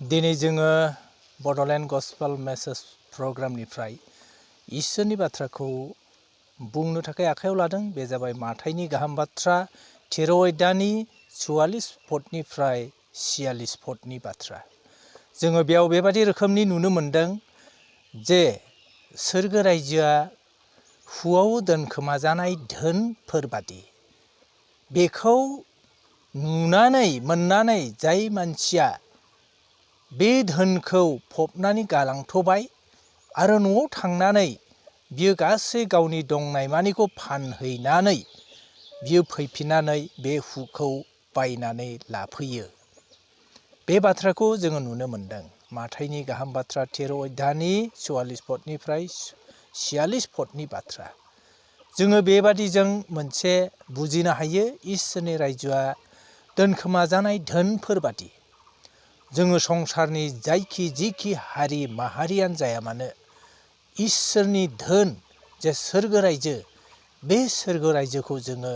दिनै जोङो Bodoland gospel message प्रग्रामनिफ्राय इसोरनि बाथ्राखौ बुंनो थाखाय आखायाव लादों। बे जाबाय माथाइनि गाहाम बाथ्रा 13 अध्यायनि 44 पदनिफ्राय 46 पदनि बाथ्रा। जोङो बेयाव बेबादि रोखोमनि नुनो मोनदों जे सोरगो रायजोआ हुआव दोनखोमाजानाय धोनफोर बादि। बेखौ नुनानै मोननानै जाय मानसिया बे धोनखौ फबनानै गालांथ'बाय आरो न'आव थांनानै बियो गासै गावनि दंनाय मानिखौ फानहैनानै बियो फैफिननानै बे हुखौ बायनानै लाफैयो। बे बाथ्राखौ जोङो नुनो मोनदों। माथाइनि गाहाम बाथ्रा 13 अध्यायनि 44 पदनिफ्राय 46 पदनि बाथ्रा। जोङो बेबादिजों मोनसे बुजिनो हायो, इसोरनि रायजोआ दोनखोमाजानाय धोनफोर बादि। जोङो संसारनि जिखि हारि माहारियानो जाया मानो, इसोरनि धोन जे सोरगो रायजो, बे सोरगो रायजोखौ जोङो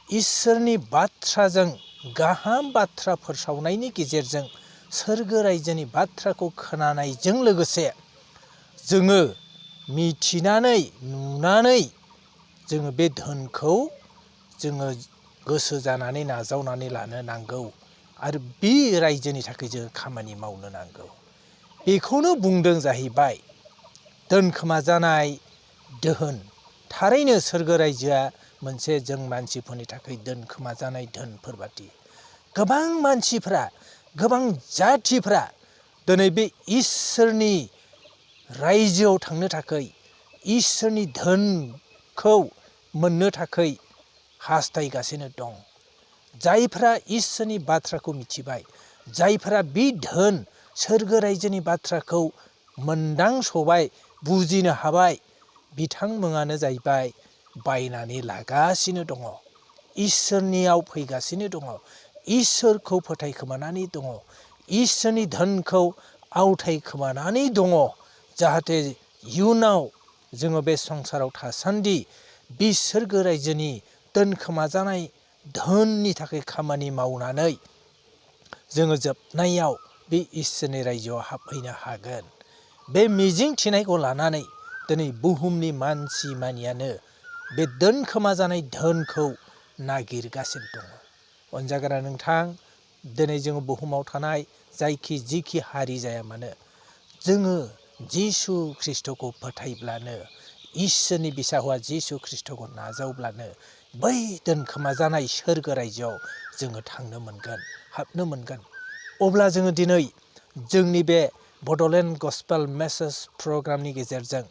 इसोरनि बाथ्राजों गाहाम बाथ्रा फोसावनायनि गेजेरजों सोरगो रायजोनि बाथ्राखौ खोनानायजों लोगोसे जोङो मिथिनानै नुनानै जोङो बे धोनखौ जोङो गोसो जानानै नाजावनानै लानो नांगौ आरो बे रायजोनि थाखाय जोङो खामानि मावनो नांगौ। बेखौनो बुंदों जाहैबाय दोनखोमाजानाय धोन। थारैनो सोरगो रायजोआ मोनसे जों मानसिफोरनि थाखाय दोनखोमाजानाय धोनफोर बादि। गोबां मानसिफ्रा, गोबां जाथिफ्रा दिनै बे इसोरनि रायजोआव थांनो थाखाय, इसोरनि धोनखौ मोननो थाखाय हास्थायगासिनो दं। जायफ्रा इसोरनि बाथ्राखौ मिथिबाय, जायफ्रा बे धोन सोरगो रायजोनि बाथ्राखौ मोनदांसबाय, बुजिनो हाबाय, बिथांमोनानो जाहैबाय बायनानै लागासिनो दङ, इसोरनियाव फैगासिनो दङ, इसोरखौ फोथायखोमानानै दङ, इसोरनि धोनखौ आवथायखोमानानै दङ, जाहाथे इयुनाव जोङो बे संसाराव थासान्दि बे सोरगो रायजोनि दोनखोमाजानाय धोननि थाखाय खामानि मावनानै जोङो जोबनायाव बे इसोरनि रायजोआव हाबहैनो हागोन। बे मिजिं थिनायखौ लानानै दिनै बुहुमनि मानसि मानियानो बे दोनखोमाजानाय धोनखौ नागिरगासिनो दङ। अनजाग्रा नोंथां, दिनै जोङो बुहुमाव थानाय जिखि हारि जाया मानो, जोङो जिसु ख्रिस्ट'खौ फोथायब्लानो, इसोरनि बिसा हौवा जिसु ख्रिस्ट'खौ नाजावब्लानो बै दोनखोमाजानाय सोरगो रायजोआव जोङो थांनो मोनगोन, हाबनो मोनगोन। अब्ला जोङो दिनै जोंनि बे बड'लेण्ड गस्पेल मेसेज प्रग्रामनि गेजेरजों,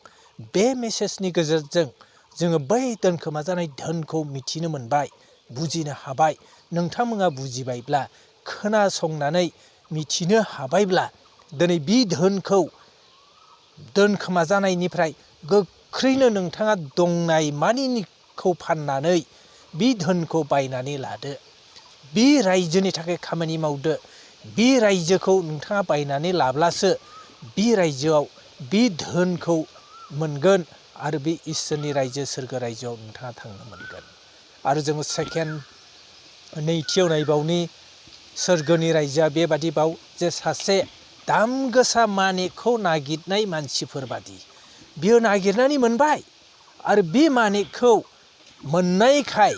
बे मेसेजनि गेजेरजों जोङो बै दोनखोमाजानाय धोनखौ मिथिनो मोनबाय, बुजिनो हाबाय। नोंथांमोना बुजिबायब्ला, खोनासंनानै मिथिनो हाबायब्ला, दिनै बे धोनखौ दोनखोमाजानायनिफ्राय गोख्रैनो नोंथाङा दंनाय मानिखौ फाननानै बे धोनखौ बायनानै लादो। बे रायजोनि थाखाय खामानि मावदो। बे रायजोखौ नोंथाङा बायनानै लाब्लासो बे रायजोआव बे धोनखौ मोनगोन आरो बे इसोरनि रायजो सोरगो रायजोआव नोंथाङा थांनो मोनगोन। आरो जोङो नैथियाव नायबावनि सोरगोनि रायजोआ बेबादि बाव जे सासे दाम गोसा मानिकखौ नागिरनाय मानसिफोर बादि। बियो नागिरनानै मोनबाय आरो बे मानिकखौ मोननायखाय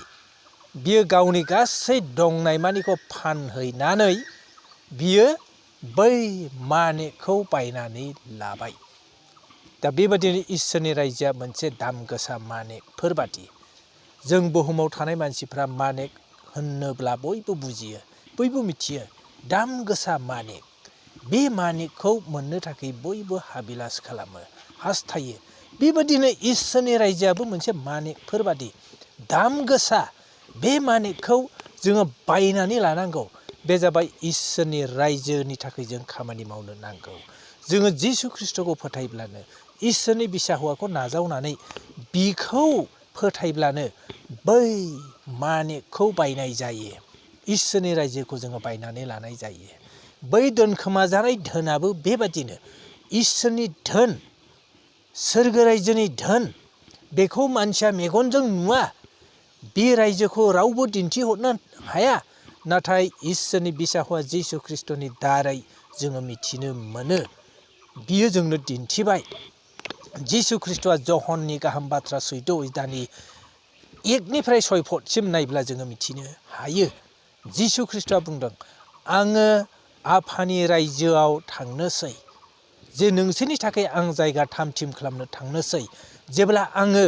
बियो गावनि गासै दंनाय मानिखौ फानहैनानै बियो बै मानिकखौ बायनानै लाबाय। दा बेबादिनो इसोरनि रायजोआ मोनसे दाम गोसा मानिकफोर बादि। जों बुहुमाव थानाय मानसिफ्रा मानिक होनोब्ला बयबो बुजियो, बयबो मिथियो, दाम गोसा मानिक। बे मानिकखौ मोननो थाखाय बयबो हाबिलास खालामो, हास्थायो। बेबादिनो इसोरनि रायजोआबो मोनसे मानिकफोर बादि दाम गोसा। बे मानिकखौ जोङो बायनानै लानांगौ। बे जाबाय इसोरनि रायजोनि थाखाय जों खामानि मावनो नांगौ। जोङो जिसु ख्रिस्ट'खौ फोथायब्लानो, इसोरनि बिसा हौवाखौ नाजावनानै बिखौ फोथायब्लानो बै मानिकखौ बायनाय जायो। इसोरनि रायजोखौ जोङो बायनानै लानाय जायो। बै दोनखोमाजानाय धोनाबो बेबादिनो इसोरनि धोन, सोरगो रायजोनि धोन। बेखौ मानसिया मेगनजों नुवा, बे रायजोखौ रावबो दिन्थिहरनो हाया। नाथाय इसोरनि बिसा हौवा जिसु ख्रिस्ट'नि दारै जोङो मिथिनो मोनो। बियो जोंनो दिन्थिबाय। जिसु ख्रिस्ट'आ जहननि गाहाम बाथ्रा 14 1निफ्राय 6 पदसिम नायब्ला जोङो मिथिनो हायो। जिसु ख्रिस्ट'आ बुंदों, आङो आफानि रायजोआव थांनोसै, जे नोंसोरनि थाखाय आं जायगा थाम-थिम खालामनो थांनोसै। जेब्ला आङो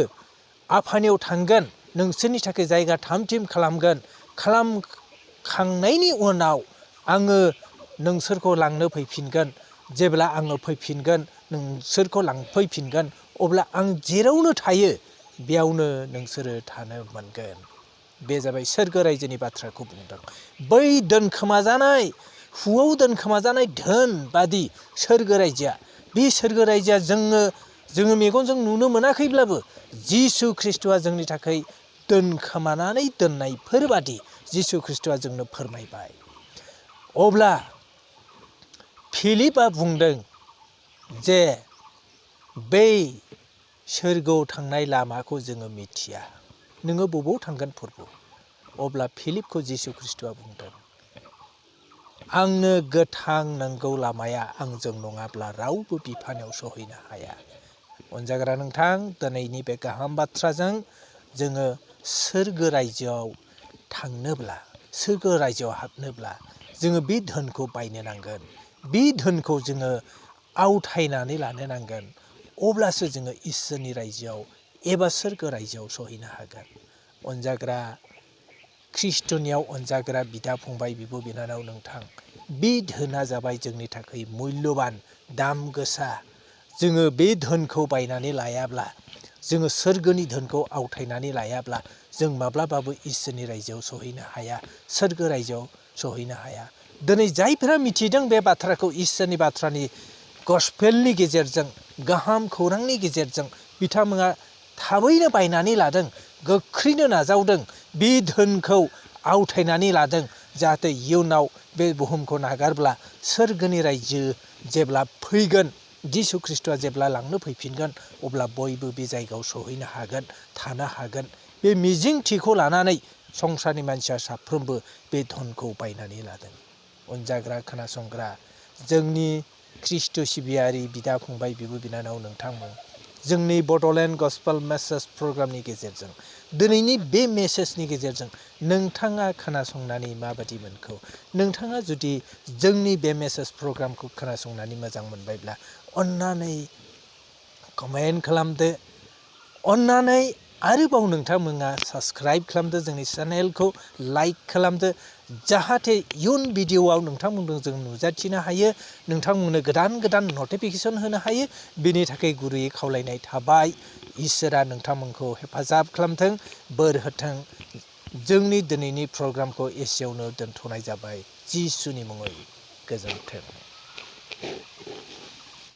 आफानियाव थांगोन, नोंसोरनि थाखाय जायगा थाम-थिम खालामगोन, खालामखांनायनि उनाव आङो नोंसोरखौ लांनो फैफिनगोन। जेब्ला आङो फैफिनगोन, नोंसोरखौ लांफैफिनगोन, अब्ला आं जेरावनो थायो बेयावनो नोंसोरो थानो मोनगोन। बे जाबाय सोरगो रायजोनि बाथ्राखौ बुंदों। बै दोनखोमाजानाय, हुआव दोनखोमाजानाय धोन बादि सोरगो रायजोआ, बे सोरगो रायजोआ जोङो मेगनजों नुनो मोनाखैब्लाबो जिसु ख्रिस्ट'आ जोंनि थाखाय दोनखोमानानै दोननायफोरबादि जिसु ख्रिस्ट'आ जोंनो फोरमायबाय। अब्ला फिलिपआ बुंदों जे बै सोरगोआव थांनाय लामाखौ जोङो मिथिया, नोङो बबाव थांगोन प्रभु? अब्ला फिलिपखौ जिसु ख्रिस्ट'आ बुंदों, आंनो गोथां नंगौ लामाया आंजों नङाब्ला रावबो बिफानाव सहैनो हाया। अनजाग्रा नोंथां, दिनैनि बे गाहाम बाथ्राजों जोङो सोरगो रायजोआव थांनोब्ला, सोरगो रायजोआव हाबनोब्ला जोङो बे धोनखौ बायनो नांगोन। बे धोनखौ जोङो आवथायनानै लानो नांगोन। अब्लासो जोङो इसोरनि रायजोआव एबा सोरगो रायजोआव सहैनो हागोन। अनजाग्रा ख्रिस्ट'नियाव अनजाग्रा बिदा फंबाय, बिब' बिनानाव नोंथां, बे धोना जाबाय जोंनि थाखाय मुल्यबान, दाम गोसा। जोङो बे धोनखौ बायनानै लायाब्ला, जोङो सोरगोनि धोनखौ आवथायनानै लायाब्ला जों माब्लाबाबो इसोरनि रायजोआव सहैनो हाया, सोरगो रायजोआव सहैनो हाया। दिनै जायफोरा मिथिदों बे बाथ्राखौ, इसोरनि बाथ्रानि गसपेलनि गेजेरजों, गाहाम खौरांनि गेजेरजों, बिथांमोना थाबैनो बायनानै लादों, गोख्रैनो नाजावदों, बे धोनखौ आवथायनानै लादों, जाहाथे इयुनाव बे बुहुमखौ नागारब्ला सोरगोनि रायजो जेब्ला फैगोन, जिसु ख्रिस्ट'आ जेब्ला लांनो फैफिनगोन, अब्ला बयबो बे जायगायाव सहैनो हागोन, थानो हागोन। बे मिजिंथिखौ लानानै संसारनि मानसिया साफ्रोमबो बे धनखौ बायनानै लादों। अनजाग्रा खोनासंग्रा जोंनि ख्रिस्ट' सिबियारि बिदा फंबाय, बिब' बिनानाव नोंथांमोन, जोंनि बड'लेण्ड गस्पेल मेसेज प्रग्रामनि गेजेरजों, दिनैनि बे मेसेजनि गेजेरजों नोंथाङा खोनासंनानै माबादि मोनखो? नोंथाङा जुदि जोंनि बे मेसेज प्रग्रामखौ खोनासंनानै मोजां मोनबायब्ला अन्नानै कमेन्ट खालामदो। अन्नानै आरोबाव नोंथांमोना साबस्क्राइब खालामदो, जोंनि चेनेलखौ लाइक खालामदो, जाहाथे इयुन भिडिअ'आव नोंथांमोनजों जों नुजाथिनो हायो, नोंथांमोननो गोदान गोदान नटिफिकेसन होनो हायो। बेनि थाखाय गुरैयै खावलायनाय थाबाय। इसोरा नोंथांमोनखौ हेफाजाब खालामथों, बोर होथों। जोंनि दिनैनि प्रग्रामखौ एसेयावनो दोनथ'नाय जाबाय। जिसुनि मुङै गोजोन्थों।